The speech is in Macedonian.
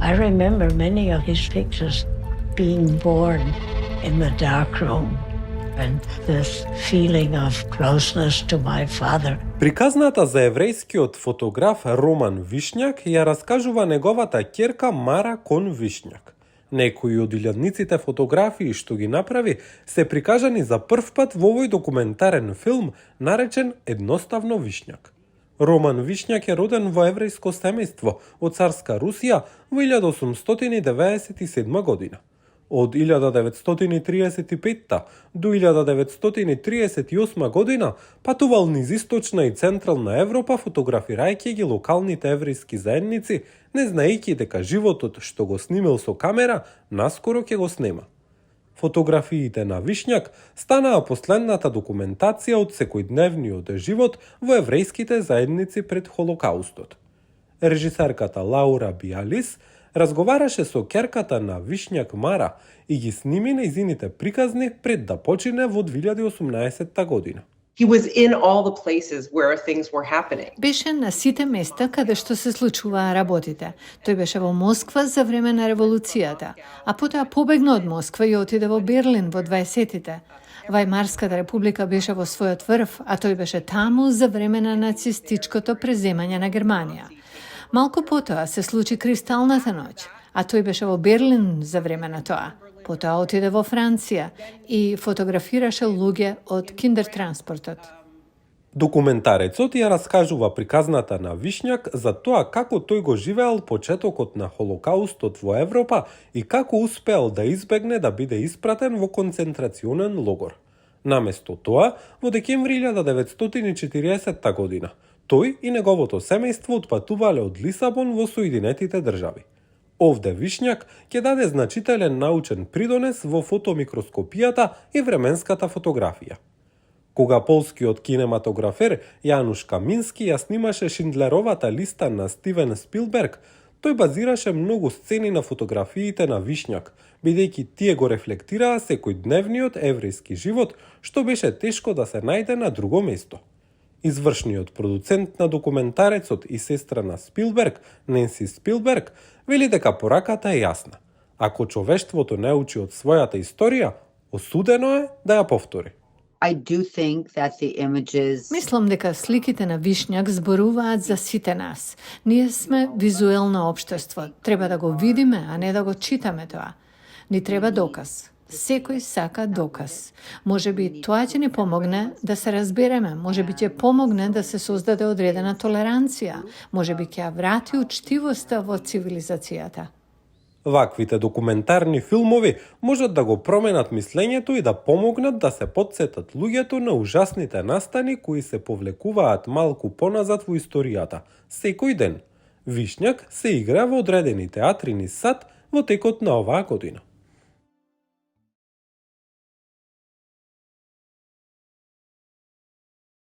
I remember many of his pictures being born in the dark room and this feeling of closeness to my father. Приказната за еврејскиот фотограф Роман Вишњак ја раскажува неговата ќерка Мара кон Вишњак. Некои од илјадниците фотографии што ги направи се прикажани за прв пат во овој документарен филм наречен Едноставно Вишњак. Роман Вишњак е роден во еврејско семејство од царска Русија во 1897 година. Од 1935 до 1938 година патувал низ источна и централна Европа фотографирајќи ги локалните еврејски заедници, не знаејќи дека животот што го снимил со камера наскоро ќе го снема. Фотографиите на Вишњак станаа последната документација од секојдневниот живот во еврејските заедници пред Холокаустот. Режисерката Лаура Биалис разговараше со ќерката на Вишњак Мара и ги сними нејзините приказни пред да почине во 2018 година. He was in all the places where things were happening. Беше на сите места каде што се случуваа работите. Тој беше во Москва за време на револуцијата, а потоа побегна од Москва и отиде во Берлин во 20-тите. Вајмарската република беше во својот врв, а тој беше таму за време на нацистичкото преземање на Германија. Малку потоа се случи Кристалната ноќ, а тој беше во Берлин за време на тоа. Потоа отиде во Франција и фотографираше луѓе од киндертранспортот. Документарецот ја раскажува приказната на Вишњак за тоа како тој го живеел почетокот на Холокаустот во Европа и како успеал да избегне да биде испратен во концентрационен логор. Наместо тоа, во декември 1940 година, тој и неговото семејство отпатувале од Лисабон во Соединетите држави. Овде Вишњак ќе даде значителен научен придонес во фотомикроскопијата и временската фотографија. Кога полскиот кинематографер Јануш Камински ја снимаше Шиндлеровата листа на Стивен Спилберг, тој базираше многу сцени на фотографиите на Вишњак, бидејќи тие го рефлектираа секојдневниот еврејски живот, што беше тешко да се најде на друго место. Извршниот продуцент на документарецот и сестра на Спилберг, Ненси Спилберг, вели дека пораката е јасна. Ако човештвото не учи од својата историја, осудено е да ја повтори. I do think that the images... Мислам дека сликите на Вишњак зборуваат за сите нас. Ние сме визуелно општество. Треба да го видиме, а не да го читаме тоа. Ни треба доказ. Секој сака доказ. Можеби тоа ќе ни помогне да се разбереме, можеби ќе помогне да се создаде одредена толеранција, можеби ќе ја врати учтивоста во цивилизацијата. Ваквите документарни филмови можат да го променат мислењето и да помогнат да се потсетат луѓето на ужасните настани кои се повлекуваат малку поназад во историјата, секој ден. Вишњак се игра во одредени театри низ сад во текот на оваа година.